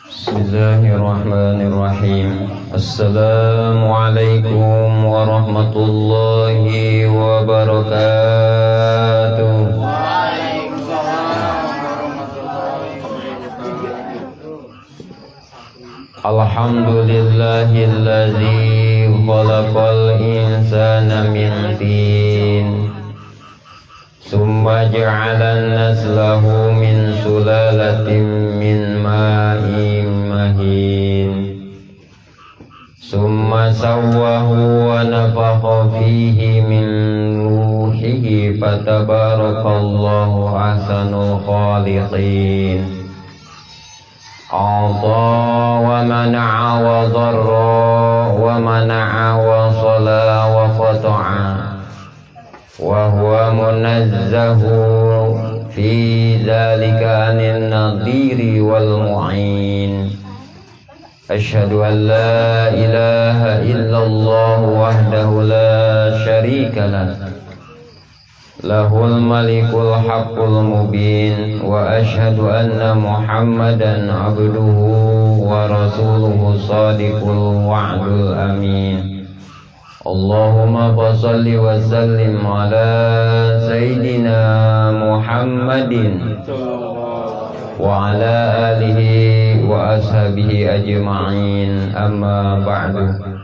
Bismillahirrahmanirrahim. Assalamualaikum warahmatullahi wabarakatuh. Waalaikumsalam warahmatullahi wabarakatuh. Alhamdulillahilladzi khalaqal insana min tin, summa ja'ala naslahu min sulalatin min ma'in mahin, summa sawwahu wa nafakha fihi min ruhihi fatabarakallahu ahsanul khaliqin. A'ta wa mana'a wa dharra wa mana'a wa sala wa qata'a wa huwa munazzahu fi dzalika anin nadhiri wal mu'in. Asyhadu an la ilaha illallah wahdahu la syarika lah, lahul malikul haqqul mubin, wa asyhadu anna Muhammadan abduhu wa rasuluhu shadiqul wa'dul amin. Allahumma fashalli wa sallim ala sayyidina Muhammadin wa ala alihi wa ashabihi ajma'in. Amma ba'du.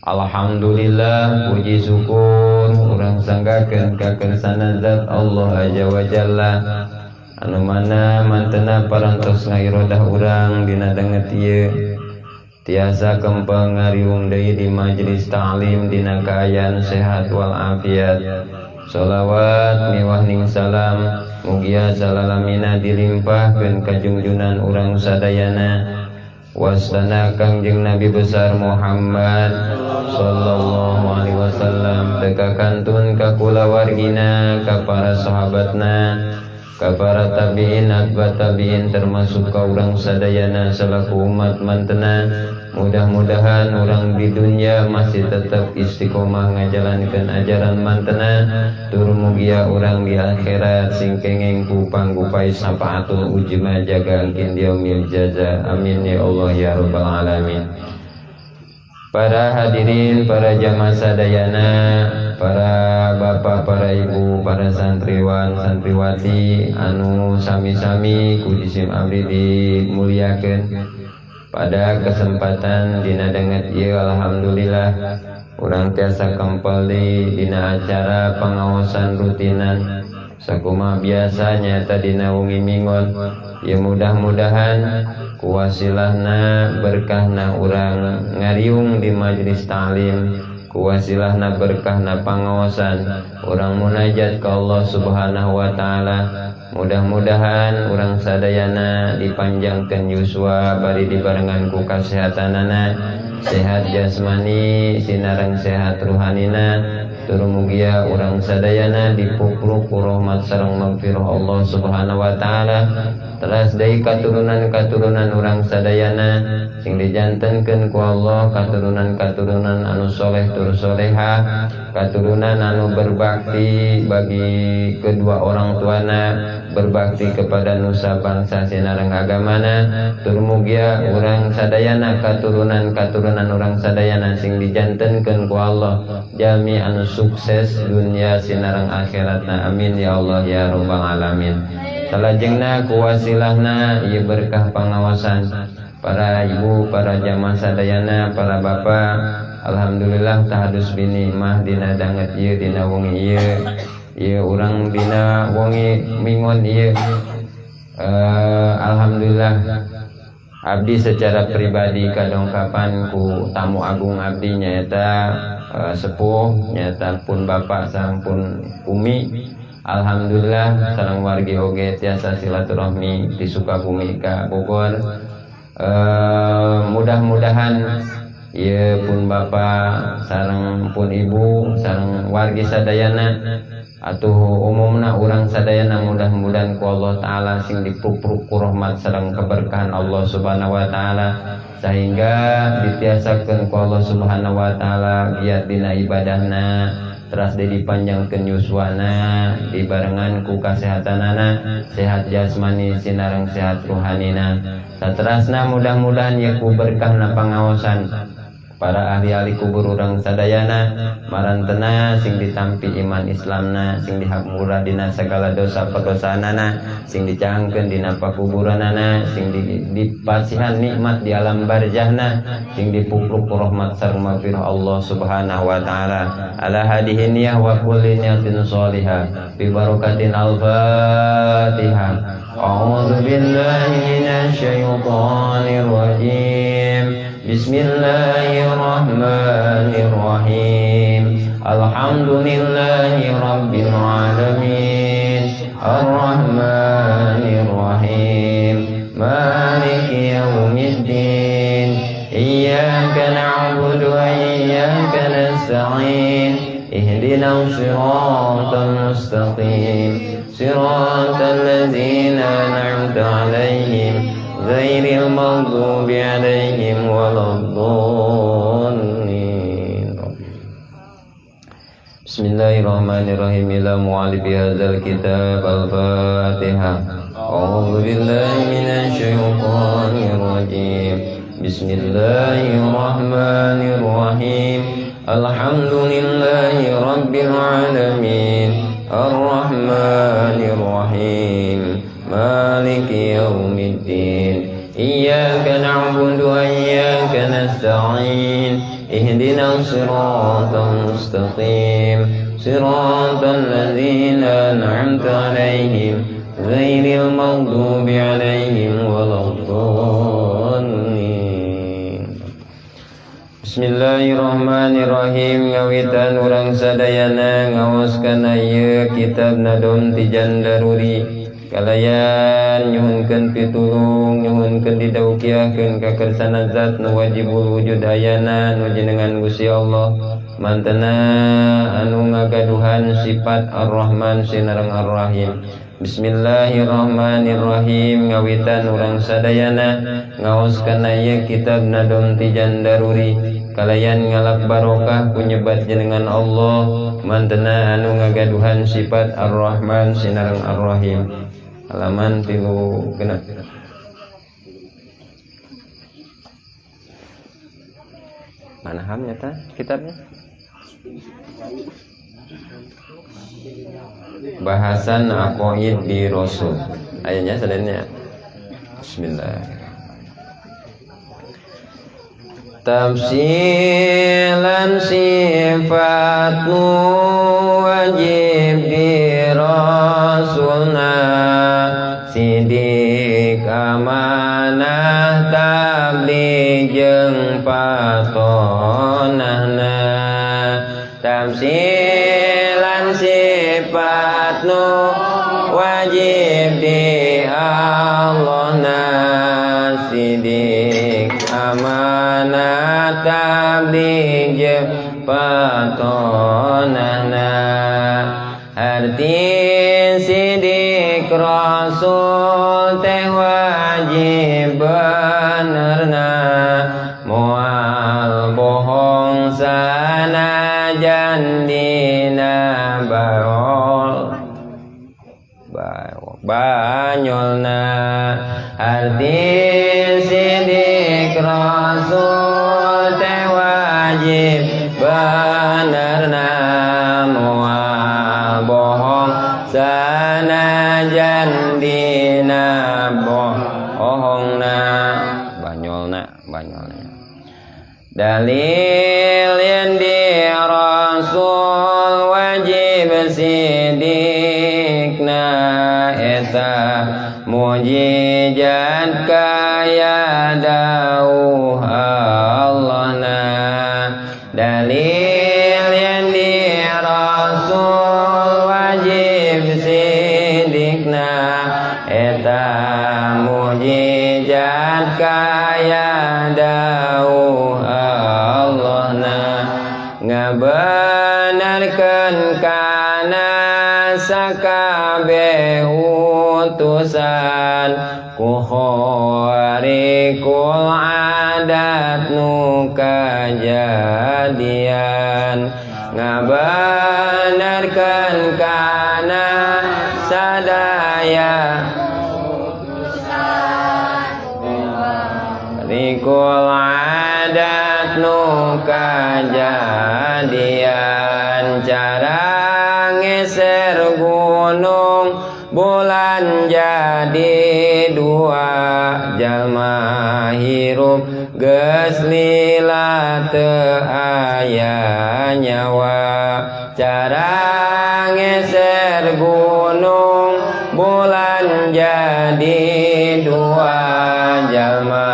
Alhamdulillah, puji syukur urang sanggakeun ka kersana zat Allah azza wa jalla, anu mana mantena parantos ngairodah urang dina danget ieu tiasa kempeng ngariung deui di majelis ta'lim dina kaayaan sehat wal afiat. Sholawat miwah ning salam mugia salalamina dilimpahkeun ka junjunan urang sadayana wasana Kangjeng Nabi besar Muhammad sallallahu alaihi wasallam, teka kantun ka kulawargina, ka para sahabatna, ka para tabi'in atba tabi'in, termasuk ka urang sadayana selaku umat mantena. Mudah-mudahan orang di dunia masih tetap istiqomah ngajalankeun ajaran mantena, tur mugia urang di akhirat sing kengeng ku panggupai syafaatul ujma jaga engkin yaumil jaza. Amin ya Allah ya rabbal alamin. Para hadirin, para jamaah sadayana, para bapak, para ibu, para santriwan, santriwati anu sami-sami ku jisim abdi dimuliakeun. Pada kesempatan dina danget ieu alhamdulillah urang tiasa kempel dina acara pengawasan rutinan sakumaha biasa nyaeta dina wengi mingon. Ya mudah-mudahan kuwasilahna berkahna urang ngariung di majelis ta'lim, kuwasilahna berkahna pangawasan urang munajat ka Allah Subhanahu wa taala. Mudah-mudahan urang sadayana dipanjangkeun yuswa bari dibarengan ku kasehatanana, sehat jasmani sinareng sehat ruhanina, tur mugia urang sadayana dipukluk ku rahmat sareng magfirah Allah Subhanahu wa taala. Teras deui katurunan-katurunan urang sadayana sing dijantenkeun ku Allah katurunan-katurunan anu soleh tur soleha, katurunan anu berbakti bagi kedua orang tuana, berbakti kepada nusa bangsa sinareng agamana, tur mugia urang sadayana katurunan-katurunan urang sadayana sing dijantenkeun ku Allah jami anu sukses dunia sinareng akhiratna. Amin ya Allah ya rabbal alamin. Salajengna kuwasilahna ieu berkah pangawasan para ibu, para jamaah sadayana, para bapak, alhamdulillah tahadus binikmah dina danget ieu dina wengi ieu, ieu urang dina wengi mingon ieu. Alhamdulillah abdi secara pribadi kadongkapan ku tamu agung abdi nyaeta sepuh, nyaeta pun bapak sareng pun umi. Alhamdulillah sareng wargi oge tiasa silaturahmi di Sukabumi ka Bogor. Mudah-mudahan ieu pun bapak sareng pun ibu sareng wargi sadayana atuh umumna urang sadayana mudah-mudahan ku Allah taala sing dipupruk ku rahmat sareng keberkahan Allah Subhanahu wa taala, sehingga ditiasakeun ku Allah Subhanahu wa taala giat dina ibadahna, teras deui dipanjangkeun yuswana dibarengan ku kasehatanana sehat jasmani sinareng sehat ruhanina. Saterasna mudah-mudahan ye ku berkahna pangaosan para ahli-ahli kubur urang sadayana marantena sing ditampi iman Islamna sing dihampura dina segala dosa perdosaanana sing dicangkeun dina pakuburanana sing dipasihan nikmat di alam barzahna sing dipukluk rahmat sareng magfirah Allah Subhanahu wa taala. Ala hadihi niyah wa kulli niyatin sholihah bi barakatin al-Fatihah. A'udzu billahi minasyaitonir rajim. Bismillahirrahmanirrahim. Alhamdulillahi rabbil alamin. Arrahmanir rahim. Maliki yaumiddin. Iyyaka na'budu wa iyyaka nasta'in. Ihdinas siratal mustaqim. Siratal ladzina an'amta 'alaihim ghairil maghdubi 'alaihim waladdallin. Bismillahirrahmanirrahim. Ila mu'alibi hadzal kitab. Al-Fatihah. A'udzu billahi minasyaitonir rajim. Bismillahirrahmanirrahim. Alhamdulillahi rabbil alamin. Arrahmanir rahim. Maliki yaumiddin. Iyyaka na'budu wa iyyaka nasta'in. Ihdinas siratal mustaqim. Siratal ladzina an'amta 'alaihim ghairil maghdubi 'alaihim waladdallin. Bismillahirrahmanirrahim. Ngawitan urang sadayana ngaoskeun ieu kitab Nadom Tijan Daruri kalayan nyuhunkeun pitulung nyuhunkeun didaukiahkeun ka kersana zat nu wajibul wujud ayana nu jenengan Gusti Allah mantena anu ngagaduhan sifat Ar-Rahman sinareng Ar-Rahim. Bismillahirrahmanirrahim. Ngawitan urang sadayana ngaoskeun ieu kitab Nadom Tijan Daruri kalayan ngalap barokah ku nyebat jenengan Allah mantena anu ngagaduhan sifat Ar-Rahman sinareng Ar-Rahim. Halaman 36. Mana hamnya ta kitabnya? Bahasan aqaid di Rasul. Ayatnya sadayana. Bismillahirrahmanirrahim. Tafsilan sifat wajib di Rasulna sidik amanah tabligh jeung patonahna. Tafsilan sifat nu wajib di Allahna sidik amanah tabligh jeung patonahna. Arti sidik Rasul teh wajib benerna moal bohong sanajan dina baol banyolna. Arti sidik Rasul teh wajib benerna moal bohong sanajan dina bohongna banyolna banyolna. Dalil yang di Rasul wajib sidikna eta mujizat kaya dawuh Allahna. Dalil yang di Rasul wajib sidikna eta mujizat kaya dawuh Allahna. Ngabenarkeun kana sakabeh utusan ku khariqul adat nu kajadian. Ngabenarkeun kana sadaya Rikul adat nu kajadian cara ngeser gunung bulan jadi dua jalma hirup geus lila teu aya nyawa cara ngeser gunung bulan jadi dua jalma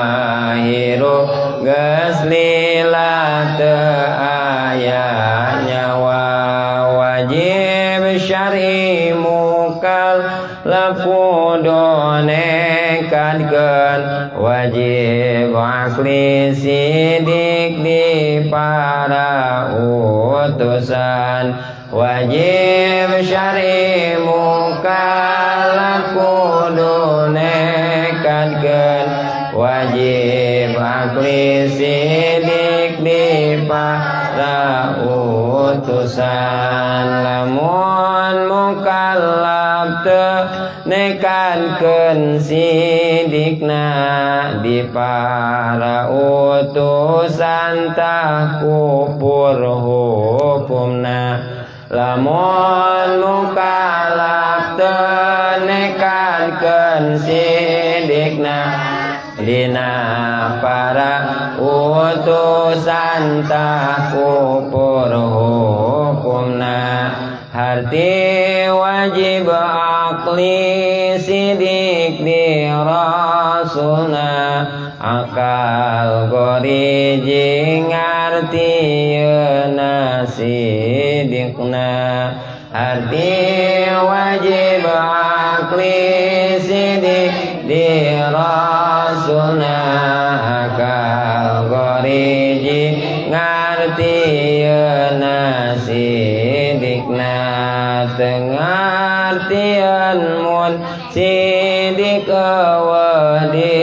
hirup geus lila teu aya nyawa wajib syar'i mukallaf kudu nekadkeun wajib akli sidik di para utusan wajib syar'i mukallaf kudu nekadkeun wajib akli sidik di para utusan lamun mukallaf teu nekadkeun sidikna di para utusan tah kufur hukumna lamun mukallaf teu nekadkeun sidikna dina para utusan tah kufur hukumna harti wajib akli sidik di rasulna akal goriji ngartieuna sidikna harti wajib akli sidik di rasulna akal goriji ngartieuna sidikna tengartian mun sidik eueuh di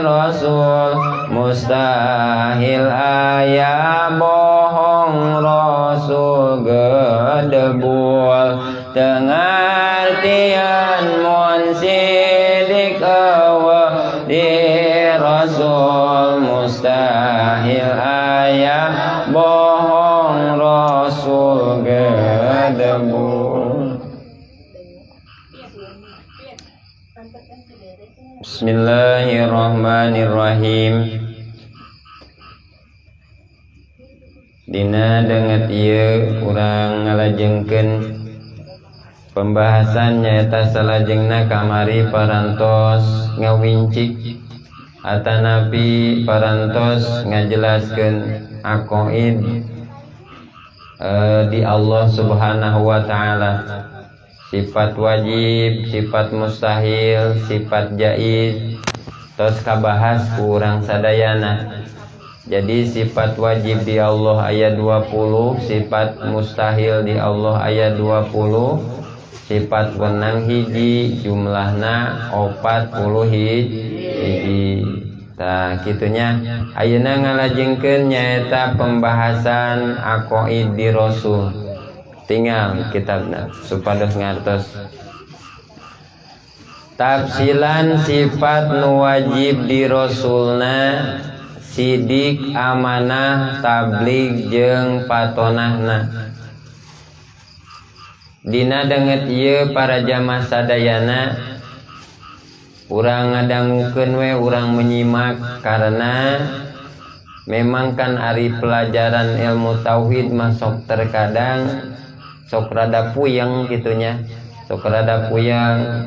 rasul mustahil aya bohong rasul gedebul tengartian mun sidik eueuh di rasul mustahil aya bohong rasul gedebul. Bismillahirrahmanirrahim. Dina danget ieu urang ngalajengkeun pembahasan nyaeta salajengna kamari parantos ngawincik atanapi parantos ngajelaskeun aqaid di Allah Subhanahu wa taala. Sifat wajib, sifat mustahil, sifat jaiz tos kabahas ku urang sadayana. Jadi sifat wajib di Allah ayat 20, sifat mustahil di Allah ayat 20, sifat wenang hiji jumlahna 40 hiji. Tah kitunya ayeuna ngalajengkeun nyaeta pembahasan aqaid di Rasul. Tinggal kitabna supados ngartos. Tafsilan sifat nu wajib di Rasulna sidik, amanah, tabligh jeung patonahna. Dina danget ieu para jamaah sadayana urang ngadangukeun we, urang menyimak karena memang kan ari pelajaran ilmu tauhid mah sok terkadang sok rada puyeng gitunya, sok rada puyeng.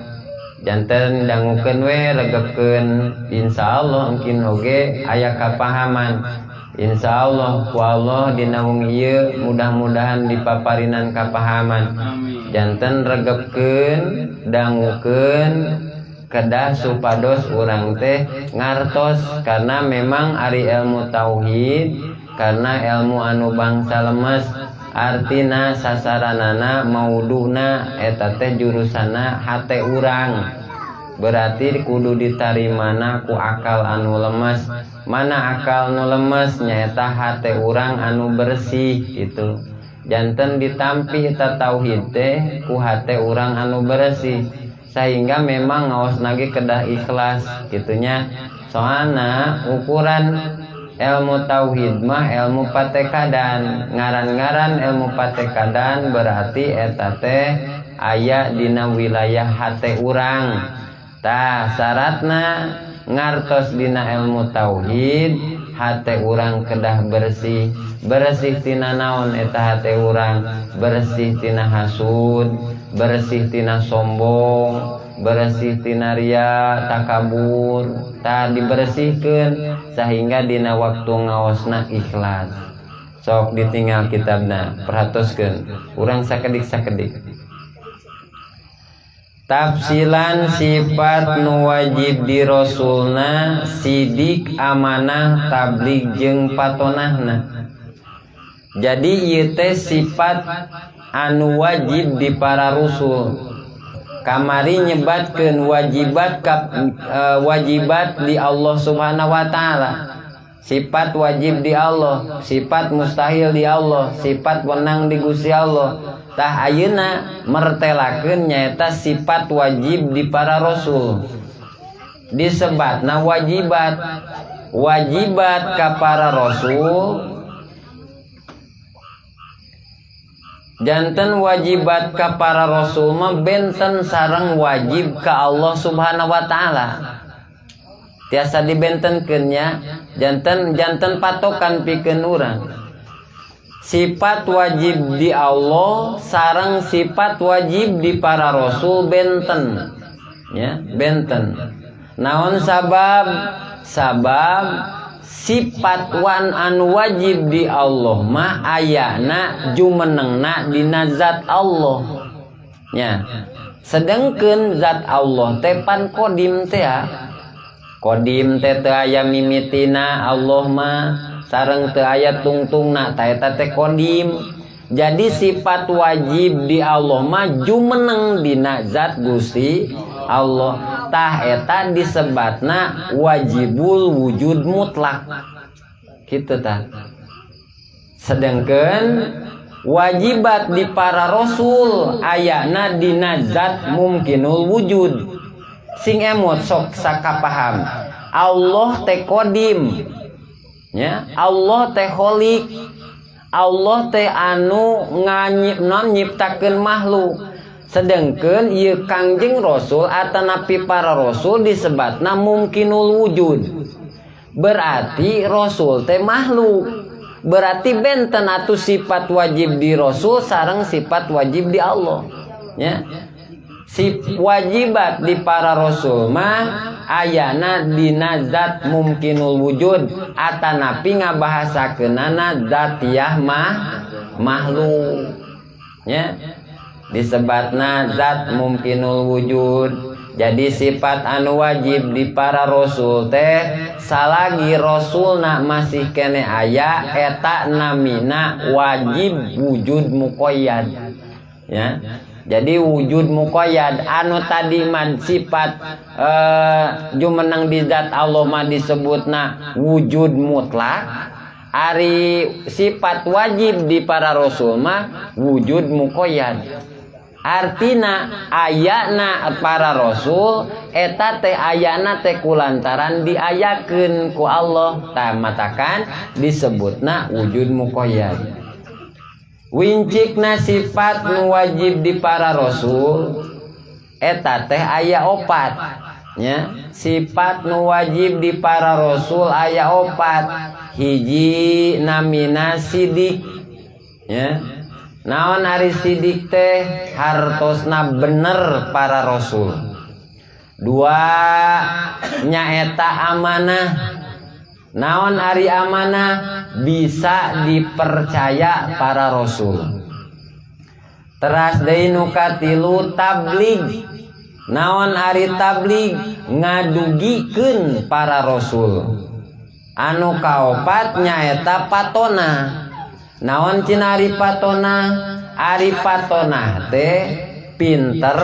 Janten dangukeun we regepkeun, insyaallah mungkin oge aya kapahaman. Insyaallah ku Allah dina wengi ieu mudah-mudahan dipaparinan kapahaman. Janten regepkeun dangukeun kedah supados urang teh ngartos karena memang ari ilmu tauhid karena ilmu anu bangsa lemes artina sasaranana mauduna eta teh jurusanna hate urang berarti kudu ditarimana ku akal anu lemes. Mana akal nu lemes nyaeta hate urang anu bersih gitu. Janten ditampi eta tauhid teh ku hate urang anu bersih, sehingga memang ngaos lagi kedah ikhlas gitunya. Soalna ukuran ilmu tauhid mah ilmu patekadan, ngaran-ngaran ilmu patekadan berarti eta teh aya dina wilayah hate urang. Tah, syaratna ngartos dina ilmu tauhid, hate urang kedah bersih. Bersih tina naon eta hate urang? Bersih tina hasud, bersih tina sombong, bersih tina ria, takabur. Tah, dibersihkeun sehingga dina waktu ngaosna ikhlas. Sok ditinggal kitabna, perhatoskeun urang sakedik-sakedik. Tafsilan sifat nu wajib di rasulna: sidik, amanah, tablig jeung patonahna. Jadi ieu teh sifat anu wajib di para rasul. Kamari nyebatkeun wajibat wajibat di Allah Subhanahu wa taala, sifat wajib di Allah, sifat mustahil di Allah, sifat wenang di Gusti Allah. Tah, ayeuna mertelakeun nyaeta sifat wajib di para rasul, disebatna wajibat. Wajibat ka para rasul, janten wajibat ka para rasul mah benten sareng wajib ka Allah Subhanahu wa taala. Tiasa dibentenkeun nya, janten janten patokan pikeun urang. Sifat wajib di Allah sareng sifat wajib di para rasul benten ya, benten. Naon sabab? Sabab sifat wan anu wajib di Allah mah ayana jumenengna dina zat Allah nya, sedangkan zat Allah teh pan kodim teh ya. Kodim teh teu aya mimitina Allah mah, sareng teu aya tungtungna. Tah, eta teh kodim. Jadi sifat wajib di Allah mah jumeneng dina zat Gusti Allah. Tah, eta disebatna wajibul wujud mutlak gitu. Tah, sedangkan wajibat di para rasul ayana dina zat mumkinul wujud. Sing emot, sok sakapaham. Allah teh kodim ya, Allah teh kholik, Allah teh anu nganyip non nyiptakeun makhluk. Sedangkan ieu Kangjeng Rasul atanapi para rasul disebatna mumkinul wujud, berarti rasul teh makhluk. Berarti benten atuh sifat wajib di rasul sareng sifat wajib di Allah ya. Si wajibat di para rasul mah ayana dina zat mumkinul wujud atanapi ngabahasakeunana zatiyah mah makhluk ya, disebatna zat mumkinul wujud. Jadi sifat anu wajib di para rasul teh salagi rasulna masih kene aya, eta namina wajib wujud muqayyad ya. Jadi wujud muqayyad anu tadi mah sifat jumeneng di zat Allah mah disebutna wujud mutlak, ari sifat wajib di para rasul mah wujud muqayyad. Artina ayana para rasul eta teh ayana teh kulantaran diayakeun ku Allah. Tah, matakan disebutna wujud muqayyad. Wincikna sifat nu wajib di para rasul eta teh aya opat nya. Sifat nu wajib di para rasul aya opat. Hiji namina sidik ya. Naon ari sidik teh? Hartosna bener para rasul. Dua, nyaeta amanah. Naon ari amanah? Bisa dipercaya para rasul. Teras deui nu katilu, tablig. Naon ari tablig? Ngadugikeun para rasul. Anu kaopat nyaeta patona. Naon cenah ari patona? Ari patona teh pinter,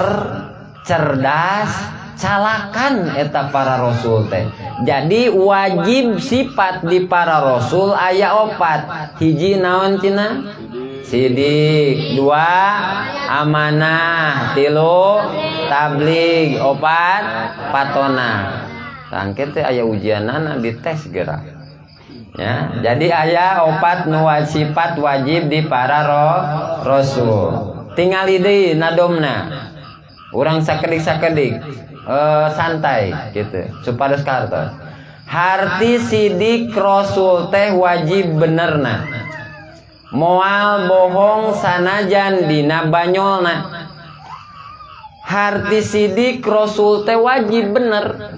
cerdas, calakan eta para rasul teh. Jadi wajib sifat di para rasul aya opat. Hiji naon cenah? Sidik. Dua, amanah. Tilu, tablig. Opat, patona. Tangke teh aya ujianana dites gerak. Ya, jadi aya opat nu sifat wajib di para rasul. Tingali deui nadomna. Urang sakedik-sakedik santai gitu supados kartos. Harti sidik rasul teh wajib benerna. Moal bohong sanajan dina banyolna. Harti sidik rasul teh wajib bener.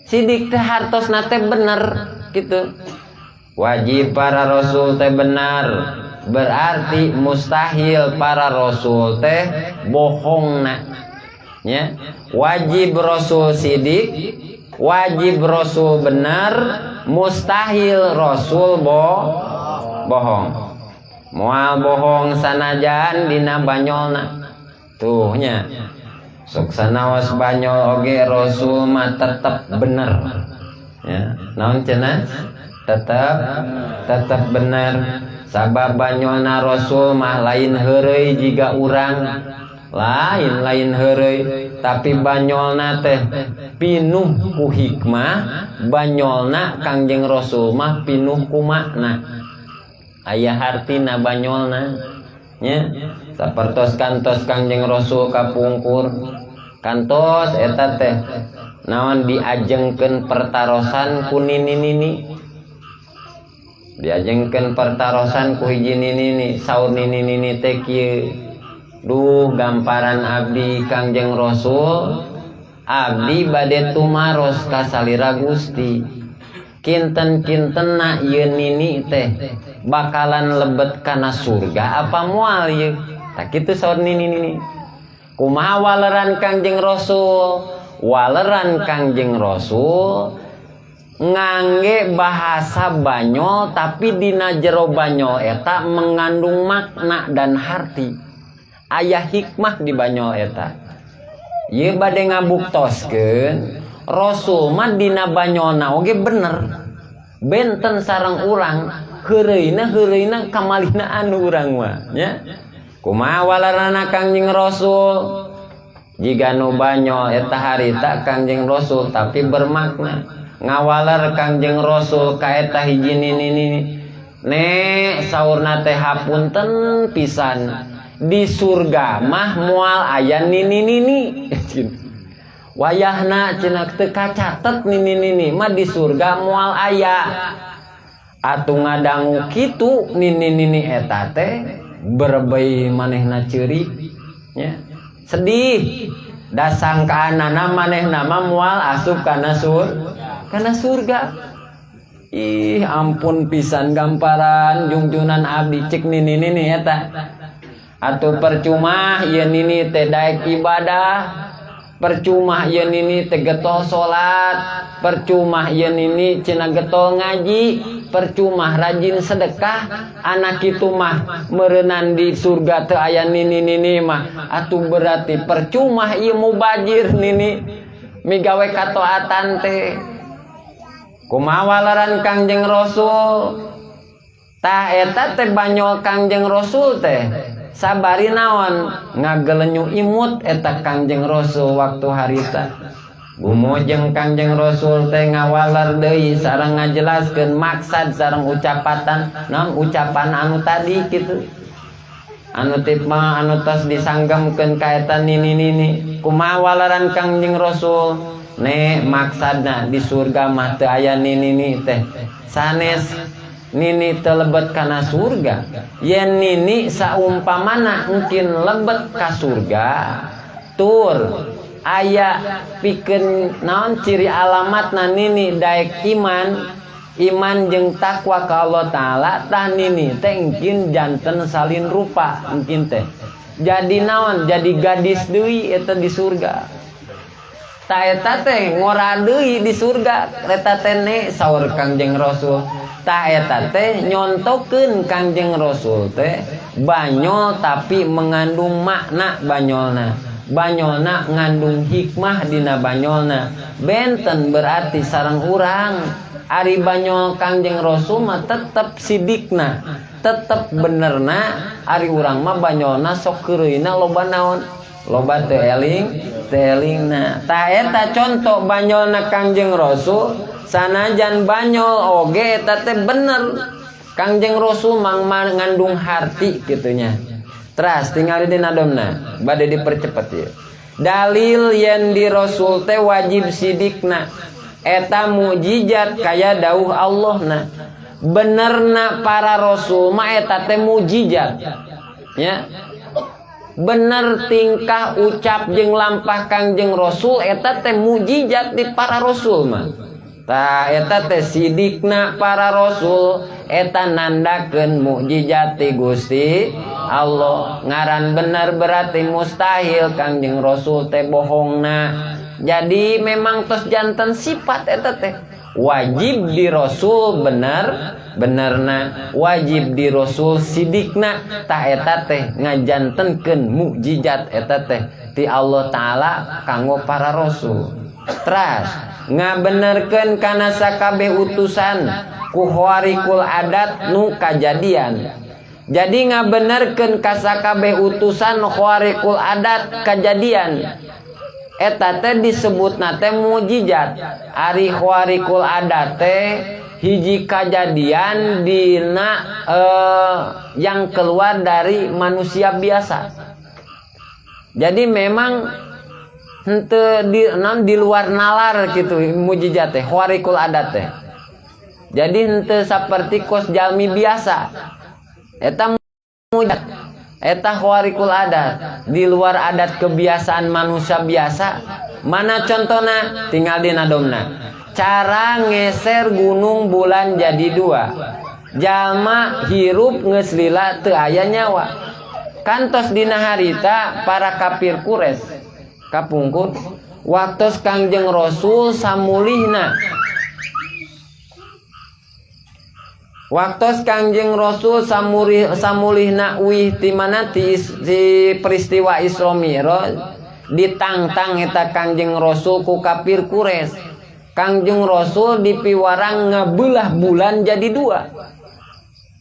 Sidik teh hartosna teh bener gitu. Wajib para rasul teh benar, berarti mustahil para rasul teh bohongna. Ya, wajib rasul sidik, wajib rasul benar, mustahil rasul bohong. Moal bohong sanajan dina banyolna. Tuh nya. Sok sanaos banyol oge rasul mah tetep bener. Ya, naon cenah? Tetep bener. Sabab banyolna rasul mah lain heureuy jiga urang. Lain lain heureuy, tapi banyolna teh pinuh ku hikmah, banyolna Kangjeng Rasul mah pinuh ku makna. Aya hartina banyolna nya. Sapertos kantos Kangjeng Rasul kapungkur. Kantos eta teh naon diajengkeun pertarosan ku nini-nini. Diajengkeun pertarosan ku hiji nini-nini, saur nini-nini teh kieu. Duh gamparan abdi Kangjeng Rasul, abdi bade tumaros ka salira Gusti. Kinten-kintenna ieu nini teh bakalan lebet kana surga apa moal ieu? Tah kitu saur nini-nini. Kumaha waleran Kangjeng Rasul? Waleran Kangjeng Rasul ngangge bahasa banyol tapi dina jero banyol eta mengandung makna dan harti. Aya hikmah di banyol eta. Ieu bade ngabuktoskeun Rasul mah dina banyolna oge bener. Benten sareng urang, heureuyna heureuyna kamalihna anu urang mah nya. Kumaha walarana Kangjeng Rasul? Jiga nu banyol eta harita Kangjeng Rasul tapi bermakna. Ngawaler Kangjeng Rasul ka eta hiji nini-nini. Ne saurna teh hapunten pisan. Di surga mah moal aya nini-nini. Wayahna cenah teu kacatet nini-nini mah di surga moal aya. Atuh ngadangu kitu nini-nini eta teh berbei manehna ceurik nya. Sedih. Da sangkaanana manehna mah moal asup kana kana surga. Ih ampun pisan gamparan jungjunan abdi cek nini-nini eta. Atuh percuma ieu nini teh daek ibadah, percuma ieu nini teh getol salat, percuma ieu nini cenah getol ngaji, percuma rajin sedekah, anak itu mah meureunan di surga teu aya nini-nini mah. Atuh berarti percuma ieu mubajir nini migawe kataatan teh. Kumaha waleran Kangjeng Rasul? Tah eta teh banyol Kangjeng Rasul teh. Sabari naon ngagelenyu imut eta Kangjeng Rasul waktu harita. Gumujeng Kangjeng Rasul teh ngawaler deui sareng ngajelaskeun maksad sareng ucapatan naon ucapan anu tadi kitu. Anu tipma anu tos disanggemkeun ka eta nini-nini. Kumaha waleran Kangjeng Rasul? Ne maksadna di surga mah teu aya nini-nini teh. Sanes nini teu lebet kana surga. Yen nini saumpamana mungkin lebet ka surga tur aya pikeun naon ciri alamatna nini daek iman, iman jeung takwa ka Allah Taala tah nini teh engkin janten salin rupa engkin teh. Jadi naon? Jadi gadis deui eta di surga. Ta eta teh ngora deui di surga eta teh ne saur Kangjeng Rasul. Ta eta teh nyontokeun Kangjeng Rasul teh banyol tapi mengandung makna banyolna. Banyolna ngandung hikmah dina banyolna. Benten berarti sareng urang. Ari banyol Kangjeng Rasul mah tetep sidikna, tetep benerna. Ari urang mah banyolna sok keureuyna loba naon, loba teu eling, teu elingna. Tah eta contoh banyolna Kangjeng Rasul, sanajan banyol oge eta teh bener. Kangjeng Rasul mang ngandung harti kitunya. Teras tinggal di nadomna, bade dipercepet ieu. Dalil yen di Rasul teh wajib sidikna. Eta mujizat kaya dawuh Allahna. Benerna para rasul mah eta teh mujizat. Ya. Bener tingkah ucap jeung lampah Kangjeng Rasul eta teh mujizat di para rasul mah. Tah eta teh sidikna para rasul eta nandakeun mukjizat ti Gusti Allah. Ngaran bener berarti mustahil Kangjeng Rasul teh bohongna. Jadi memang tos jantan sifat eta teh wajib di Rasul bener benerna, wajib di Rasul sidikna. Tah eta teh ngajantenkeun mukjizat eta teh ti Allah Ta'ala kanggo para rasul. Teras ngabenerkeun kana sakabeh utusan ku khawarikul adat nu kajadian. Jadi ngabenerkeun ka sakabeh utusan khawarikul adat kajadian. Eta teh disebutna teh mukjizat. Ari khawarikul adat teh hiji kajadian dina yang keluar dari manusia biasa. Jadi memang henteu di, non, di luar nalar gitu mukjizat teh khawarikul adat teh. Jadi henteu saperti kos jalmi biasa. Eta mukjizat. Eta khawarikul adat, di luar adat kebiasaan manusia biasa. Mana contohna? Tinggal di nadomna. Cara ngeser gunung bulan jadi dua. Jalma hirup geus lila teu aya nyawa. Kantos dina harita para kafir Quraisy kapungkur waktos Kangjeng Rasul samulihna. Waktos Kangjeng Rasul samulihna uih ti mana ti peristiwa Isra Mi'raj ditangtang eta Kangjeng Rasul ku kafir Quraisy. Kangjeng Rasul dipiwarang ngabelah bulan jadi dua.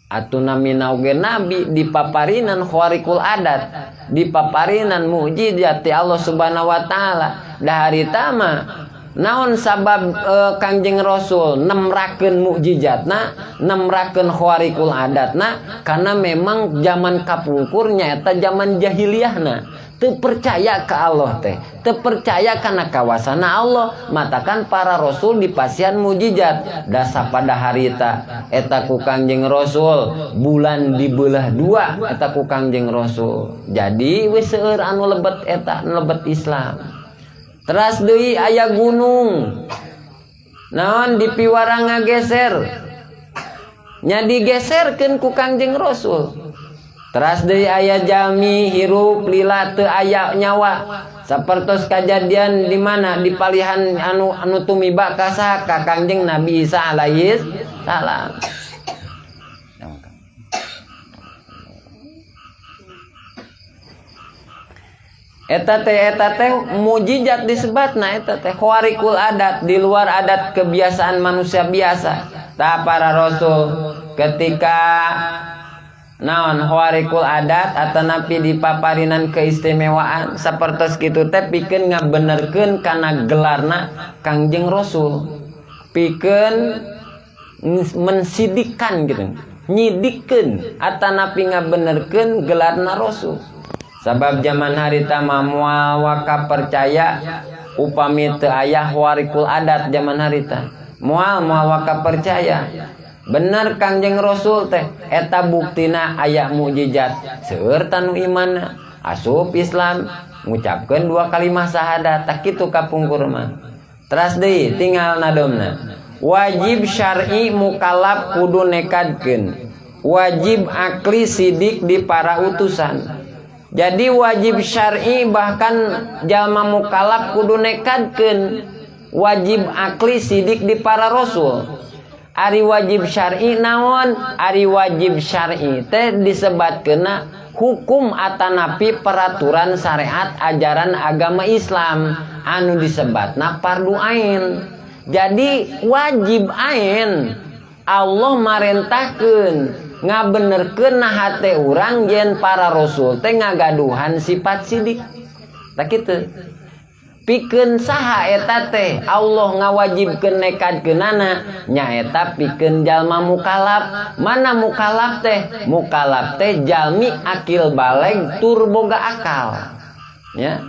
Atuh namina oge nabi dipaparinan khawarikul adat, dipaparinan mukjizat ti Allah Subhanahu wa taala. Da harita mah naon sabab Kangjeng Rasul nemrakeun mukjizatna, nemrakeun khawarikul adatna, karena memang zaman kapungkur nyaeta zaman jahiliyahna. Teu percaya ka Allah teh, teu percaya kana kawasana Allah, matakan para rasul dipasihan mukjizat. Dasa pada harita eta ku Kangjeng Rasul bulan dibelah dua eta ku Kangjeng Rasul. Jadi wis seueur anu lebet eta, anu lebet Islam. Teras deui aya gunung. Naon dipiwarang ngageser. Nya digeserkeun ku Kangjeng Rasul. Teras deui aya jami hirup lila teu aya nyawa. Sapertos kajadian di mana di palihan anu tumiba ka saha? Ka Kangjeng Nabi Isa alaihi salam. Eta teh mukjizat disebatna eta teh khawarikul adat, di luar adat kebiasaan manusia biasa. Tah para rasul ketika naon khawarikul adat atanapi dipaparinan keistimewaan sapertos kitu teh pikeun ngabenerkeun kana gelarna Kangjeng Rasul. Pikeun mensidikan gitu, nyidikeun atanapi ngabenerkeun gelarna Rasul. Sabab zaman harita mah moal waka percaya upami teu aya khawarikul adat zaman harita. Moal waka percaya. Bener Kangjeng Rasul teh eta buktina aya mukjizat. Seueur tanu imanna asup Islam ngucapkeun dua kalimat syahadat tak kitu kapungkur mah. Teras deui tinggal nadomna. Wajib syar'i mukallaf kudu nekadkeun. Wajib akli sidik di para utusan. Jadi wajib syar'i bahkan jalma mukallaf kudu nekadkeun. Wajib akli sidik di para rasul. Ari wajib syar'i naon? Ari wajib syar'i teh disebatkeunna hukum atanapi peraturan syariat ajaran agama Islam anu disebatna fardu ain. Jadi wajib ain Allah marentahkeun ngabenerkeun na hate urang yen para rasul teh ngagaduhan sifat sidik. Tah kitu. Pikeun saha eta teh Allah ngawajibkeun nekadkeunana? Nyaeta pikeun jalma mukalaf. Mana mukalaf teh? Mukalaf teh jalmi akil balig tur boga akal. Ya.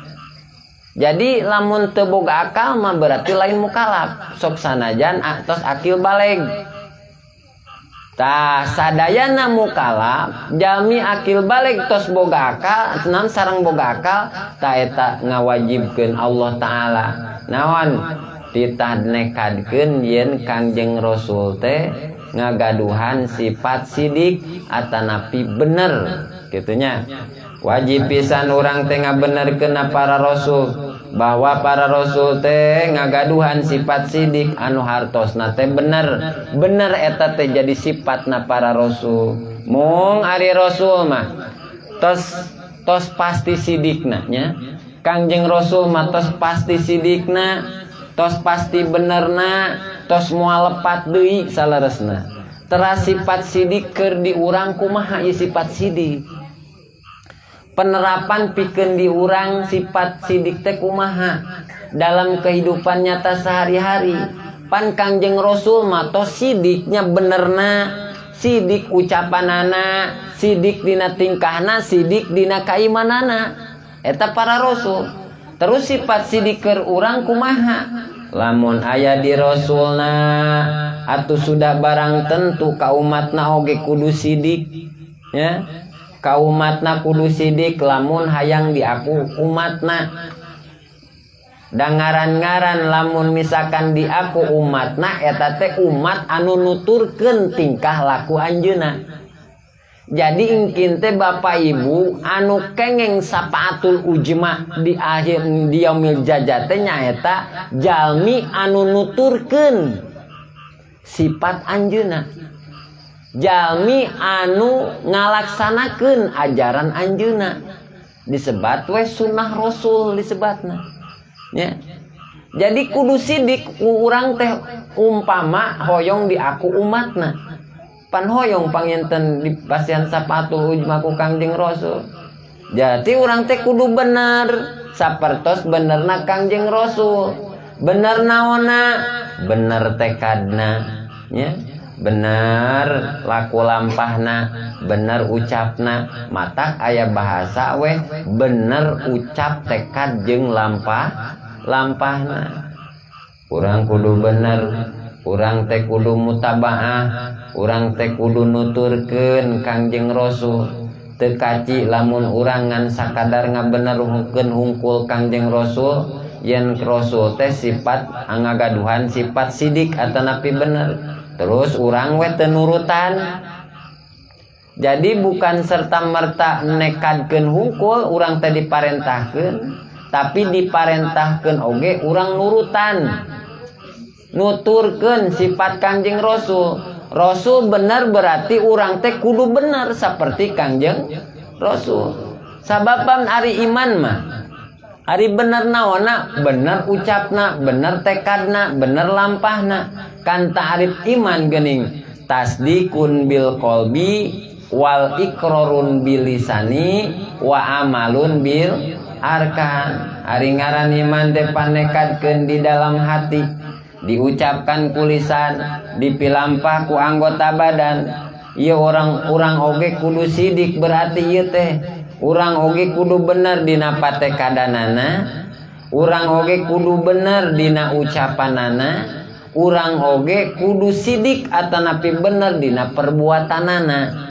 Jadi lamun teu boga akal mah berarti lain mukalaf. Sok sanajan tos akil balig. Tah sadayana mukalaf jalmi akil balig tos boga akal, naon sareng boga akal, tah eta ngawajibkeun Allah Taala. Naon? Titah nekadkeun yen Kangjeng Rasul teh ngagaduhan sifat sidik atanapi bener kitunya. Wajib pisan urang teh ngabenerkeun para rasul bahwa para rasul teh ngagaduhan sifat sidik anu hartosna teh bener. Bener eta teh jadi sifatna para rasul. Mung ari rasul mah tos tos pasti sidikna nya. Kangjeng Rasul mah tos pasti sidikna, tos pasti benerna, tos moal lepat deui saleresna. Teras sifat sidik keur di urang kumaha ieu sifat sidik? Penerapan pikeun di urang sifat sidik teh kumaha dalam kehidupan nyata sehari-hari? Pan Kangjeng Rasul mah tos sidiknya, benerna, sidik ucapanana, sidik dina tingkahna, sidik dina kaimanana, eta para rasul. Terus sifat sidik keur urang kumaha? Lamun aya di rasulna atuh sudah barang tentu ka umatna oge kudu sidik ya. Ka umatna kudu sidik lamun hayang diaku umatna. Da ngaran-ngaran lamun misalkan diaku umatna eta teh umat anu nuturkeun tingkah laku anjeunna. Jadi ingkin teh Bapak Ibu anu kengeng sapaatul ujma di akhir di yaumil jaza teh nyaeta jalmi anu nuturkeun sifat anjeunna, jalmi anu ngalaksanakeun ajaran anjeunna, disebat we sunnah rasul disebatna ya. Jadi kudu sidik urang teh umpama hoyong diaku umatna. Pan hoyong panginten di pasian sapatul ujma ku Kangjeng Rasul. Jadi urang teh kudu bener sapertos benerna Kangjeng Rasul. Bener naonna? Bener tekadna ya, bener laku lampahna, bener ucapna. Matak aya bahasa weh bener ucap, tekad jeung lampah lampahna. Urang kudu bener, urang teh kudu mutabaah, urang teh kudu nuturkeun Kangjeng Rasul. Teu kaci lamun urang ngan sakadar ngabenerkeun hungkul Kangjeng Rasul yen Rasul teh sifat ngagaduhan sifat sidik atanapi bener, terus urang we teu nurutan. Jadi bukan serta merta nekadkeun hungkul urang teh diparentahkeun, tapi diparentahkeun oge urang nurutan, nuturkeun sifat Kangjeng Rasul. Rasul benar berarti urang teh kudu benar seperti Kangjeng Rasul. Sababan ari iman mah ari bener naonna? Bener ucapna, bener tekadna, bener lampahna. Kan ta'rif iman gening tasdikun bil qalbi wal iqrarun bil lisani wa amalun bil arkan. Ari ngaran iman teh panekadkeun di dalam hati, diucapkan ku lisan, dipilampah ku anggota badan. Ieu orang-orang oge kudu sidik, berarti ieu teh urang oge kudu bener dina patekadanana, urang oge kudu bener dina ucapanana, urang oge kudu sidik atanapi bener dina perbuatanana.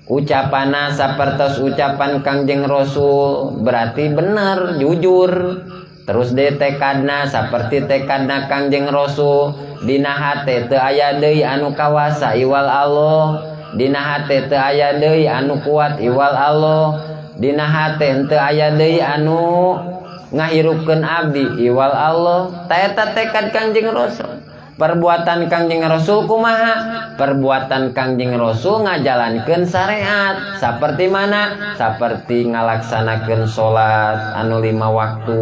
Ucapana sapertos ucapan Kangjeng Rasul berarti bener, jujur. Terus de tekadna seperti tekadna Kangjeng Rasul. Dina hate teu aya deui anu kawasa iwal Allah, dina hate teu aya deui anu kuat iwal Allah, dina hate teu aya deui anu ngahirupkeun abdi iwal Allah. Ta eta tekad Kangjeng Rasul. Perbuatan Kangjeng Rasul kumaha? Perbuatan Kangjeng Rasul ngajalankeun syariat. Seperti mana? Seperti ngalaksanakeun salat anu 5 waktu,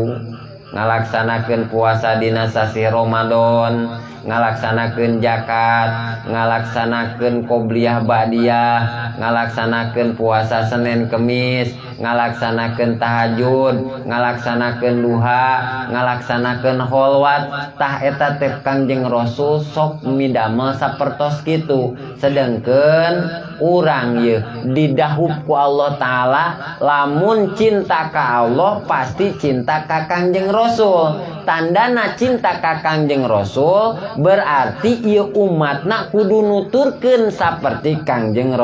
Ngalaksanakeun puasa dina sasih Ramadan, ngalaksanakeun zakat, ngalaksanakeun qobliyah ba'diyah, ngalaksanakeun puasa Senin Kemis, ngalaksanakeun tahajud, ngalaksanakeun duha, ngalaksanakeun kholwat. Tah eta teh Kangjeng Rasul sok midamel sapertos kitu. Sedengkeun urang yeuh didahup ku Allah Ta'ala, lamun cinta ka Allah pasti cinta ka Kangjeng Rasul. Tandana cinta ka Kangjeng Rasul berarti ieu umatna kudu nuturkeun saperti Kangjeng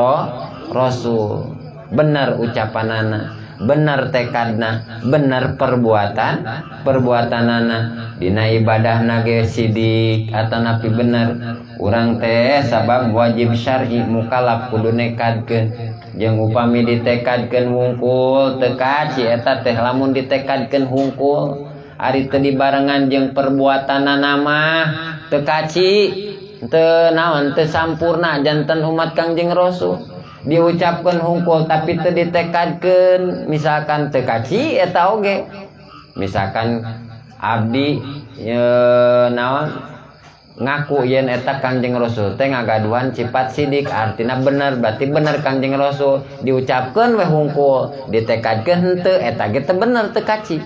Rasul. Benar ucapanana, benar tekadna, benar perbuatanana. Dina ibadahna ge sidik atanapi bener. Urang teh sabab wajib syar'i mukallaf kudu nekadkeun. Jeung upami ditekadkeun hungkul teu kaci eta teh, lamun ditekadkeun hungkul ari teu dibarengan jeung perbuatanana mah teu kaci, teu naon, teu sampurna janten umat Kangjeng Rasul. Diucapkeun hungkul tapi teu ditekadkeun misalkan, teu kaci eta oge. Misalkan abdi ye, naon, ngaku yen eta Kangjeng Rasul teh ngagaduhan sifat sidik, artina bener, berarti bener Kangjeng Rasul. Diucapkeun we hungkul, ditekadkeun henteu, eta ge teu bener, teu kaci.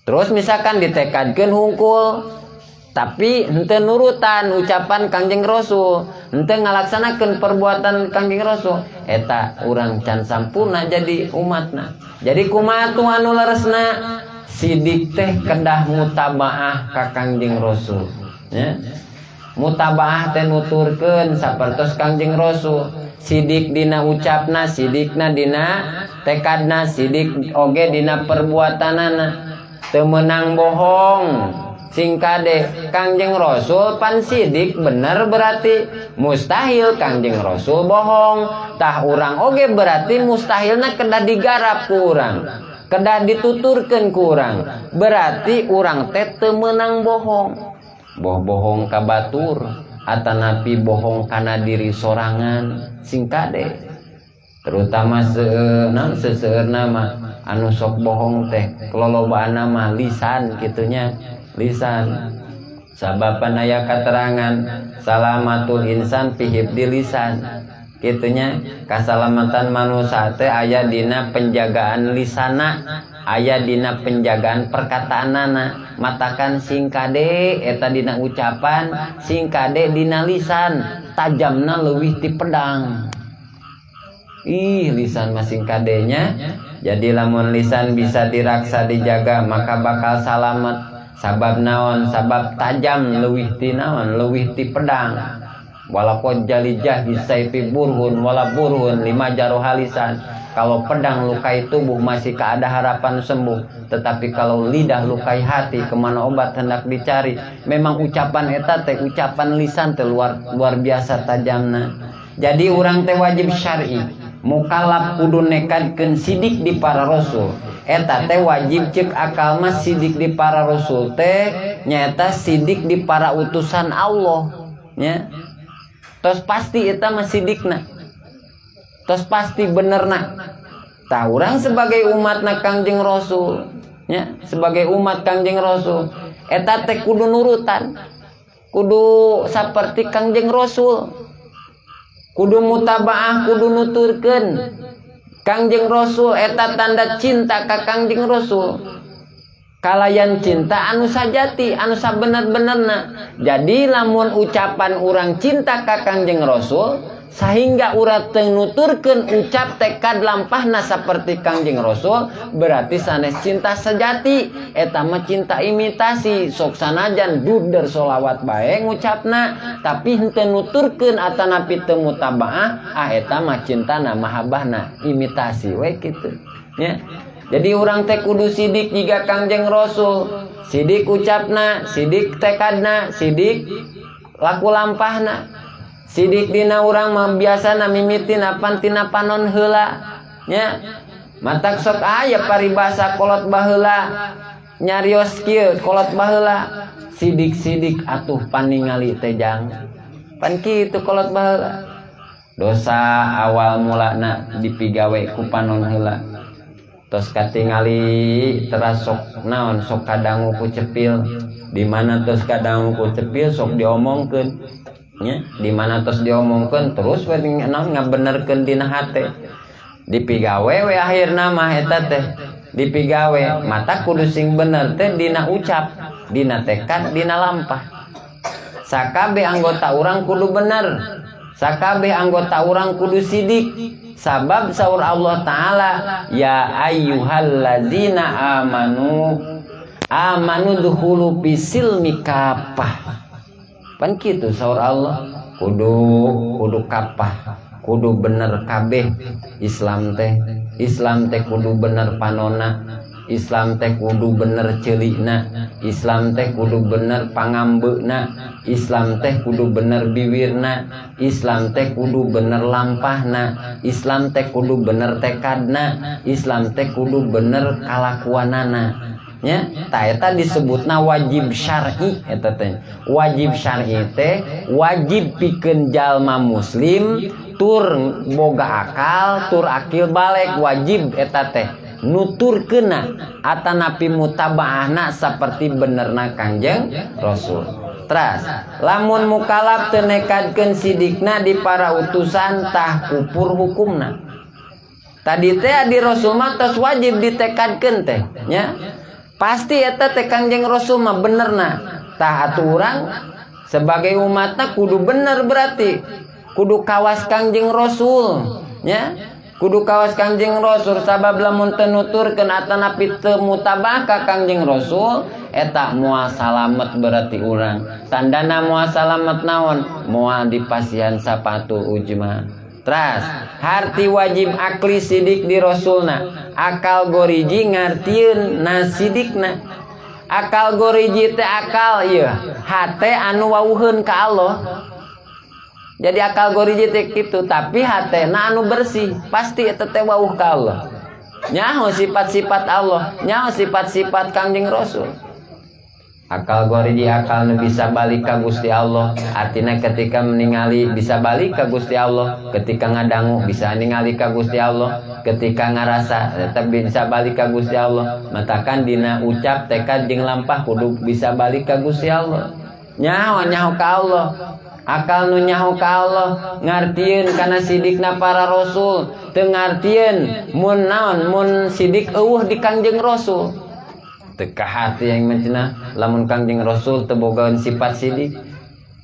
Terus misalkan ditekadkeun hungkul tapi henteu nurutan ucapan Kangjeng Rasul, henteu ngalaksanakeun perbuatan Kangjeng Rasul, eta urang can sampurna jadi umatna. Jadi kumaha tuh anu leresna? Sidik teh kedah mutabaah ka Kangjeng Rasul ya. Mutabaah teh nuturkeun sapertos Kangjeng Rasul. Sidik dina ucapna, sidikna dina tekadna, sidik oge dina perbuatanana, teu meunang bohong. Sing kade, Kangjeng Rasul pan sidik bener, berarti mustahil Kangjeng Rasul bohong. Tah, urang oge berarti mustahilna kedah digarap ku urang, kedah dituturkeun ku urang, berarti urang teh teu meunang bohong. Boh bohong ka batur atanapi bohong kana diri sorangan, sing kade. Terutama naon, seseueurna mah anu sok bohong teh kelolobaan mah lisan kitunya, lisan. Sababan aya katerangan salamatul insan fi hifdi lisan kitunya, kasalamatan manusia teh aya dina penjagaan lisana, aya dina penjagaan perkataanana. Matakan sing kade eta dina ucapan, sing kade dina lisan, tajamna leuwih ti pedang. Ih, lisan masing kadenya. Jadi lamun lisan bisa diraksa, dijaga, maka bakal salamat. Sabab naon? Sabab tajam leuwih ti naon, leuwih ti pedang. Walaqad jalijah bisaifi burhun wala burhun lima jaroha lisan. Kalau pedang lukai tubuh masih ada harapan sembuh, tetapi kalau lidah lukai hati, kemana obat hendak dicari? Memang ucapan eta teh, ucapan lisan teh luar luar biasa tajamna. Jadi urang teh wajib syar'i mukallaf kudu nekadkeun sidik di para rasul. Eta teh wajib cek akal mah. Sidik di para rasul teh nyaeta sidik di para utusan Allah nya. Tos pasti eta mah sidikna, tos pasti benerna. Tah, urang sebagai umatna Kangjeng Rasul nya, sebagai umat Kangjeng Rasul eta teh kudu nurutan, kudu saperti Kangjeng Rasul, kudu mutabaah, kudu nuturkeun Kangjeng Rasul. Eta tanda cinta ka Kangjeng Rasul kalayan cinta anu sajati, anu sabener-benerna. Jadi lamun ucapan urang cinta ka Kangjeng Rasul sehingga urang teu nuturkeun ucap tekad lampahna seperti Kangjeng Rasul, berarti sanes cinta sejati, eta mah cinta imitasi. Sok sanajan duder solawat bae ngucapna, tapi henteu nuturkeun atanapi teu mutabaah, ah, eta mah cintana mahabbahna imitasi we kitu nya. Jadi urang teh kudu sidik jiga Kangjeng Rasul, sidik ucapna, sidik tekadna, sidik laku lampahna. Sidik dina urang mah biasana mimitina pan tina panon heula nya. Matak sok aya paribasa kolot baheula nyarios kieu, kolot baheula, "Sidik-sidik atuh paningali teh jang." Pan kitu kolot baheula. Dosa awal mulana dipigawe ku panon heula. Tos katingali teras sok naon, sok kadangu ku cepil. Di mana tos kadangu ku cepil sok diomongkeun nya, di mana tos diomongkeun terus we naon ngabenerkeun dina hate. Dipigawe we akhirna mah eta teh dipigawe. Mata kudu sing bener teh dina ucap, dina tekad, dina lampah. Sakabeh anggota urang kudu bener, sakabeh anggota urang kudu sidik. Sabab saur Allah Ta'ala, ya ayyuhallazina amanu amanu dukhulu fisilmi kafah. Pan kitu saur Allah, kudu kudu kapah, kudu bener kabeh Islam teh. Islam teh kudu bener panona, Islam teh kudu bener celikna, Islam teh kudu bener pangambeuna, Islam teh kudu bener biwirna, Islam teh kudu bener lampahna, Islam teh kudu bener tekadna, Islam teh kudu bener kalakuanana nya. Tah, eta disebutna wajib syar'i eta teh. Wajib syar'i teh wajib pikeun jalma muslim tur boga akal tur akil balig, wajib eta teh nuturkeunna atanapi mutabaahna seperti benerna Kangjeng Rasul. Teras lamun mukalaf teu nekadkeun sidikna di para utusan, tah kufur hukumna. Tadi teh di Rasul mah tos wajib ditekadkeun teh nya, pasti eta teh Kangjeng Rasul mah benerna. Tah, atuh urang sebagai umatna kudu bener, berarti kudu kawas Kangjeng Rasul nya, kudu kawas Kangjeng Rasul. Sabab lamun teu nuturkeun atanapi teu mutabah ka Kangjeng Rasul, eta moal salamet berarti urang. Tandana moal salamet naon? Moal dipasihan syafatul uzma. Teras harti wajib akli sidik di Rasulna, akal goriji ngartieun na sidikna. Akal goriji teh akal ieu hate anu wawuheun ka Allah. Jadi akal goriji teh kitu, tapi hatena anu bersih pasti eta teh wawuh ka Allah, nyaho sifat-sifat Allah, nyaho sifat-sifat Kangjeng Rasul. Akal goriji akal nu bisa balik ka Gusti Allah, artinya ketika meningali bisa balik ka Gusti Allah, ketika ngadangu bisa ningali ka Gusti Allah, ketika ngarasa tetap bisa balik ka Gusti Allah. Matakan dina ucap, tekad jeung lampah kudu bisa balik ka Gusti Allah, nyaho nyaho ka Allah. Akal nu nyaho ka Allah, ngartieun kana sidikna para rasul, teu ngartieun mun naon, mun sidik euweuh di Kangjeng Rasul. Teu hati yang mencenah lamun Kangjeng Rasul teu bogaeun sifat sidik,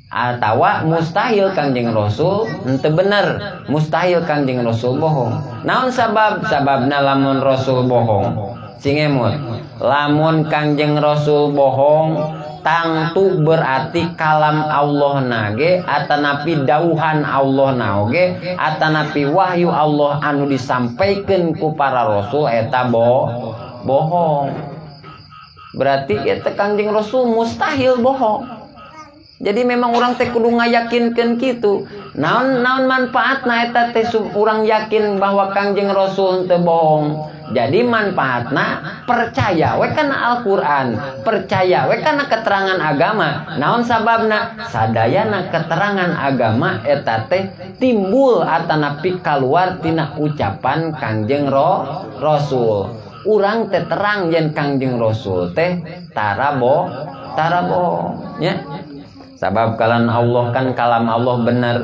atawa mustahil Kangjeng Rasul henteu bener, mustahil Kangjeng Rasul bohong. Naon sabab? Sababna lamun Rasul bohong, sing emut, lamun Kangjeng Rasul bohong tangtu berarti kalam Allah nage atanapi dauhan Allah naoge atanapi wahyu Allah anu disampaikan ku para rasul eta bohong. Berarti eta Kangjeng Rasul mustahil bohong. Jadi memang orang teh kudu ngayakinkeun kitu. Naon naon manfaatna eta teh urang yakin bahwa Kangjeng Rasul teu bohong? Jadi manfaatna percaya we kana Al-Qur'an, percaya we kana keterangan agama. Naon sababna? Sadayana keterangan agama eta teh timbul atanapi kaluar tina ucapan Kangjeng Rasul. Urang teh terang yen Kangjeng Rasul teh tara bohong nya. Sabab kalam Allah kan kalam Allah bener,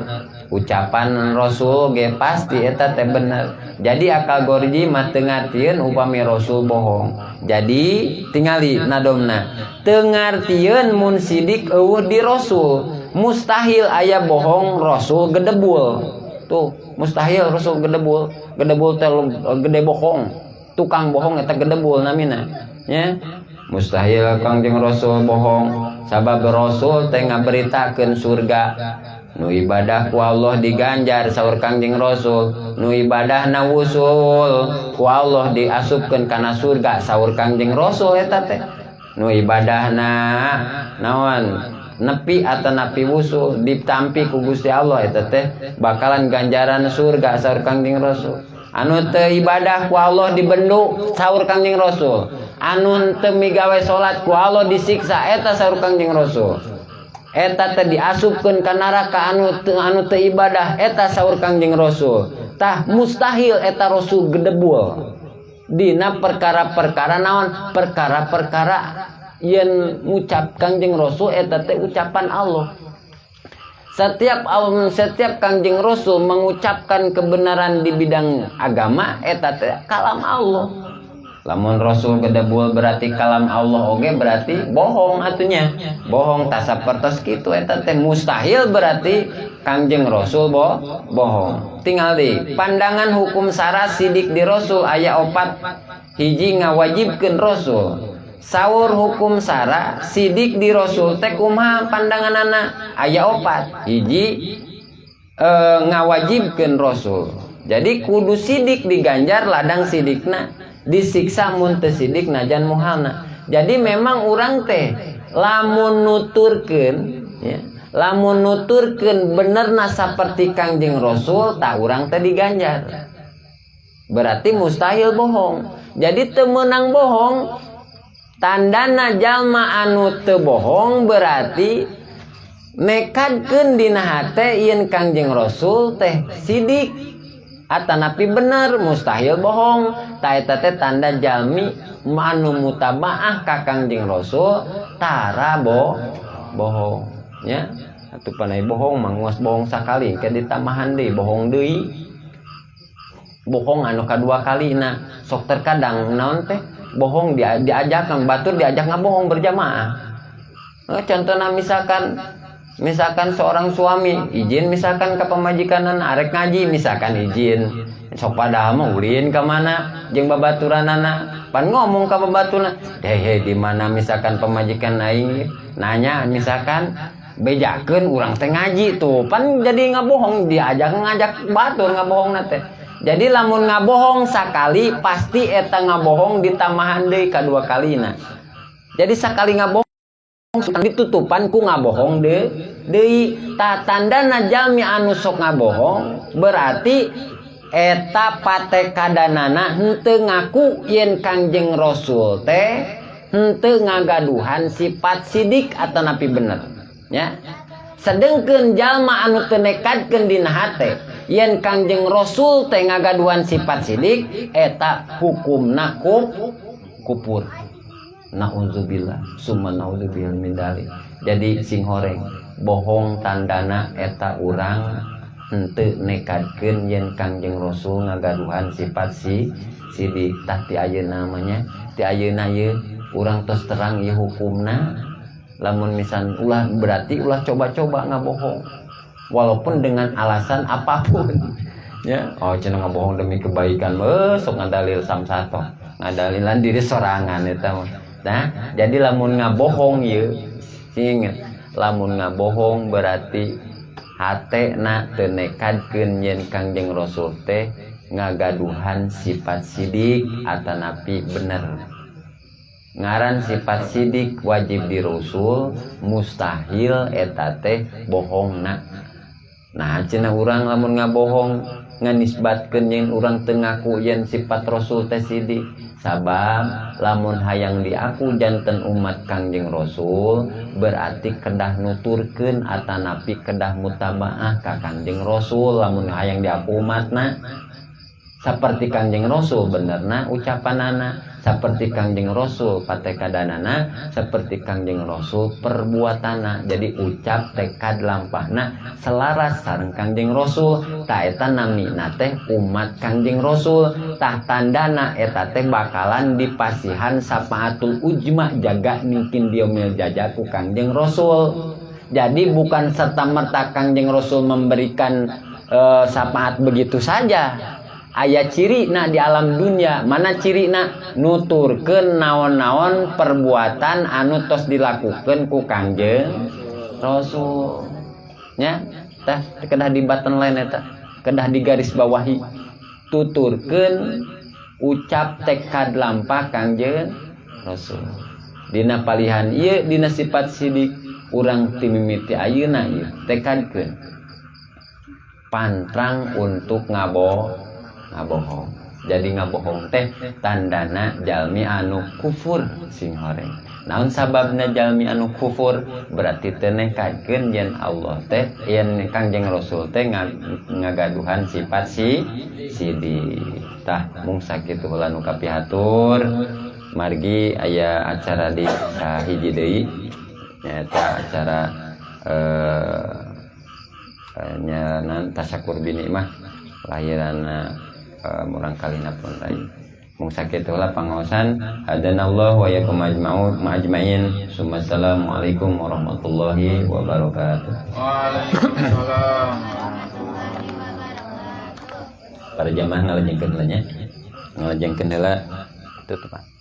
ucapan Rasul ge pasti eta teh bener. Jadi akal gorji mah teu ngartieun upami Rasul bohong. Jadi tingali nadomna, teu ngartieun mun sidik euweuh di Rasul, mustahil aya bohong Rasul gedebul. Tuh, mustahil Rasul gedebul. Gedebul teh gede bohong, tukang bohong eta gedebul namina nya. Mustahil Kangjeng Rasul bohong, sabab Rasul teh ngaberitakeun surga. Nu ibadah ku Allah diganjar, saur Kangjeng Rasul, nu ibadah na wusul ku Allah diasupkeun kana surga, saur Kangjeng Rasul. Eta teh nu ibadahna naon, nepi atau napi wusul, ditampi ku Gusti Allah, eta teh bakalan ganjaran surga, saur Kangjeng Rasul. Anu teu ibadah ku Allah dibendu, saur Kangjeng Rasul. Anu teu migawe salat ku Allah disiksa, eta saur Kangjeng Rasul. Eta teh diasupkeun ka neraka anu teu ibadah, eta saur Kangjeng Rasul. Tah, mustahil eta Rasul gedebul. Dina perkara-perkara naon? Perkara-perkara yen ngucap Kangjeng Rasul eta teh ucapan Allah. Setiap Allah, setiap Kangjeng Rasul mengucapkan kebenaran di bidang agama, eta teh kalam Allah. Lamun Rasul gedebul berarti kalam Allah oge berarti bohong atunya. Bohong tah sapertos kitu, eta teh mustahil berarti Kangjeng Rasul bohong. Tinggal di pandangan hukum sara sidik di Rasul aya opat, hiji ngawajibkeun Rasul. Saur hukum sara sidik di Rasul teh kumaha pandanganana? Aya opat, hiji ngawajibkeun Rasul, jadi kudu sidik diganjar ladang sidikna, disiksa mun teu sidik najan muhalna. Jadi memang urang teh lamun nuturkeun ya, lamun nuturkeun benerna saperti Kangjeng Rasul, tah urang teh diganjar, berarti mustahil bohong. Jadi teu meunang bohong. Tandana jalma anu teu bohong berarti nekadkeun dina hate yen Kangjeng Rasul teh sidik atanapi bener, mustahil bohong. Ta eta teh tanda jalmi anu mutabaah ka Kangjeng Rasul tara bohong nya. Atuh panai bohong manguas bohong sakali ke ditambahan deui bohong deui, bohong anu kadua kali. Nah, sok terkadang naon teh bohong diajak batur, diajak ngabohong berjamaah. Contohnya misalkan misalkan seorang suami izin misalkan ke pamajikan arek ngaji, misalkan izin sok, padahal mah ulin ke mana jeung babaturanana, pan ngomong ka babaturna deh di mana. Misalkan pamajikan aing nanya, misalkan bejakeun urang teh ngaji tuh, pan jadi ngabohong, diajak ngajak batur ngabohong teh. Jadi lamun ngabohong sakali pasti eta ngabohong ditambahan deui kadua kalina. Jadi sakali ngabohong ditutupan ku ngabohong deui. Tah, tandana jalmi anu sok ngabohong berarti eta patekadanana henteu ngaku yen Kangjeng Rasul teh henteu ngagaduhan sifat sidik atanapi bener ya. Sedengkeun jalma anu teu nekadkeun dina hate yen Kangjeng Rasul teh ngagaduhan sifat sidik, eta hukumna kupur. Naudzubillah summa naudzubillah min dzalik. Jadi sing horeng, bohong tandana eta urang henteu nekadkeun yen Kangjeng Rasul ngagaduhan sifat sidik. Tah, ti ayeuna namanya, ti ayeuna ye urang tos terang ieu hukumna. Lamun misal ulah, berarti ulah coba-coba ngabohong walaupun dengan alasan apapun ya. Oh, cenah ngabohong demi kebaikan, sok ngadalil samsato, ngadalilan diri sorangan eta mah. Nah, jadi lamun ngabohong ye inget, lamun ngabohong berarti hate na teu nekadkeun yen Kangjeng Rasul teh ngagaduhan sifat sidik atanapi bener. Ngaran sifat sidik wajib di Rasul, mustahil eta teh bohongna. Nah, cenah urang lamun ngabohong nganisbatkeun yen urang teu ngaku yen sifat Rasul teh sidik, sabab lamun hayang diaku janten umat Kangjeng Rasul berarti kedah nuturkeun atanapi kedah mutabaah ka Kangjeng Rasul. Lamun hayang diaku umatna seperti Kangjeng Rasul benerna ucapanana, seperti Kangjeng Rasul patekadanana, seperti Kangjeng Rasul perbuatana. Jadi ucap tekad lampahna selaras sareng Kangjeng Rasul, tah eta namina teh umat Kangjeng Rasul. Tah, tandana eta teh bakalan dipasihan safaatul ujma, jaga mungkin diomel jajaku Kangjeng Rasul. Jadi bukan serta merta Kangjeng Rasul memberikan syafaat begitu saja. Aya ciri na di alam dunia. Mana ciri na? Nuturkeun naon-naon perbuatan anu tos dilakukan ku Kangjeng Rasul nya. Tah, kedah di button lain eta, kedah di garis bawahi: tuturkeun ucap tekad lampah Kangjeng Rasul. Dina palihan ieu, dina sifat sidik, urang timimiti ayeuna ieu tekadkeun pantrang untuk ngabohong. Jadi ngabohong teh tandana jalmi anu kufur. Sing horeng. Naon sababna jalmi anu kufur berarti teu nekadkeun yen Allah teh yen Kangjeng Rasul teh ngagaduhan sifat si sidik. Tah mung sakitu heula nu kapihatur. Margi aya acara di sahiji deui nyaeta acara nya tasyakur binikmah lahiranna murang kalina pun rai. Mung sakitu heula pangaosan. Hadanallahu wa yakum ajmain. Assalamualaikum warahmatullahi wabarakatuh. Waalaikumsalam. Para jamaah ngalajengkeun heula nya. Ngalajengkeun heula tutupan.